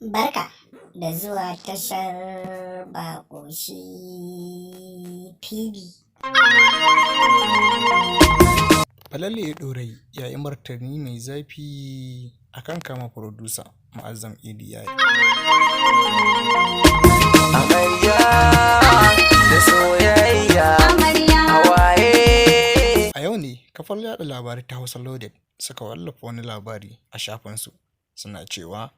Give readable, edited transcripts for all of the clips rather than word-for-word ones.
Barka da zuwa tashar Baƙoshi TV. Falalu Ɗorayi ya yi martani mai zafi a kan kama furodusa Mu'azzam Idi Yari. Amarya da soyayya hawaye. A yau ne kafar yaɗa labarai ta Hausa Loaded suka wallafa wani labari a shafinsu, suna cewa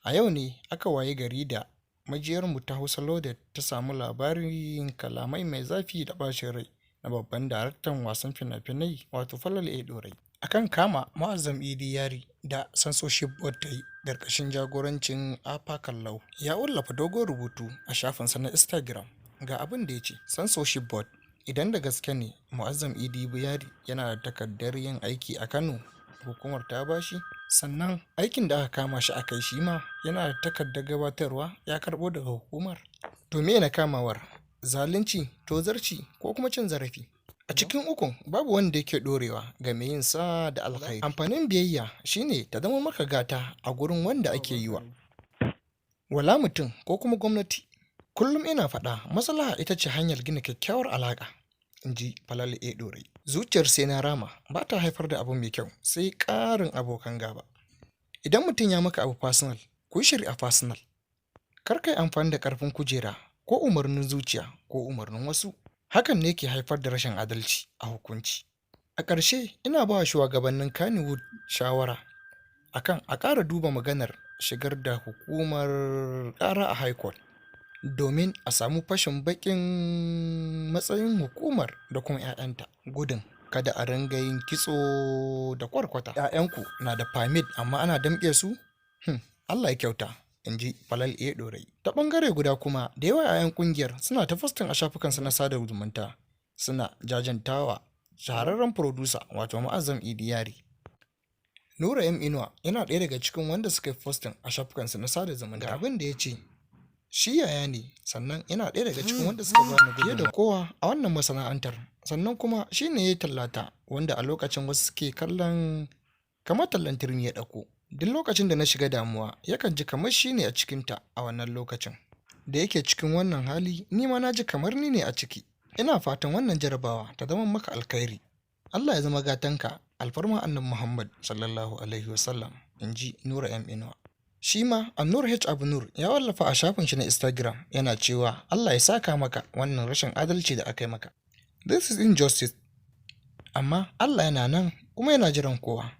a yau ne aka wayi gari da majiyarmu ta Hausa Loaded ta samu labarin kalamai mai zafi da ɓacin rai na babban daraktan wasan fina-finai, wato Falalu A. Ɗorayi, a kan kama Mu'azzam Idi Yari da Censorship Board ta yi ƙarƙashin jagorancin Afa Kallau. Ya wallafa dogon rubutu a shafinsa na Instagram, ga abin da ya ce: "Censorship Board, idan da gaske ne Mu'azzam Idi Yari yana da takardar yin aiki a Kano, hukumar ta bashi, sannan aikin da aka kama shi a kai shi ma yana da takardar gabatarwa ya karɓo daga hukumar. To me na kamawar? Zalunci, tozarci ko kuma cin zarafi? A cikin ukun babu wanda yake ɗorewa ga mai yin sa da alkhairi. Amfanin biyayya shine ta zama maka gata a gurin wanda ake yi wa. Wala mutum ko kuma gwamnati. Kullum ina faɗa, maslaha ita ce hanyar gina kyakkyawar alaƙa," in ji Falalu A. Ɗorayi. "Zuciyar sai na rama ba ta haifar da abu mai kyau sai ƙarin abokan gaba. Idan mutum ya maka abu personal, ku yi shari'a personal. Kar ka yi amfani da ƙarfin kujera ko umarnin zuciya ko umarnin wasu. Hakan ne ke haifar da rashin adalci a hukunci. A ƙarshe, ina ba wa shugabannin Kannywood shawara akan a ƙara duba maganar shigar da hukumar ƙara a High Court domin a samu fashin baƙin matsayin hukumar da kuma 'ya'yanta, gudun kada a ringa yin kitso da kwarkwata. 'Ya'yanku na da permit amma ana damƙe su? Allah ya kyauta," in ji Falalu A. Ɗorayi. Ta ɓangare guda kuma, da yawa 'ya'yan ƙungiyar suna ta posting a shafukansu na sada zumunta suna jajantawa shahararren furodusa, wato Mu'azzam Idi Yari. Nura M Inuwa yana ɗaya daga cikin wanda suka yi posting a shafukansu na sada zumunta. Ga abin da ya ce: "Shi yaya ne, sannan yana ɗaya daga cikin wanda suka bani fiye da kowa a wannan masana'antar, sannan kuma shi ne ya tallata wanda a lokacin wasu suke kallon kamar tallan turmi ya ɗauko. Duk lokacin da na shiga damuwa, yakan ji kamar shi ne a cikinta. A wannan lokacin da yake cikin wannan hali, ni ma na ji kamar ni ne a ciki. Ina fatan wannan jarabawa ta zama maka alkhairi. Allah ya zama gatanka, alfarma Annabi Muhammad sallallahu alaihi wasallam," in ji Nura M Inuwa. Shi ma Annur H Abu Nur ya wallafa a shafin shi na Instagram yana cewa Allah ya saka maka wannan rashin adalci da aka yi maka. This is injustice. Amma Allah yana nan kuma yana jiran kowa.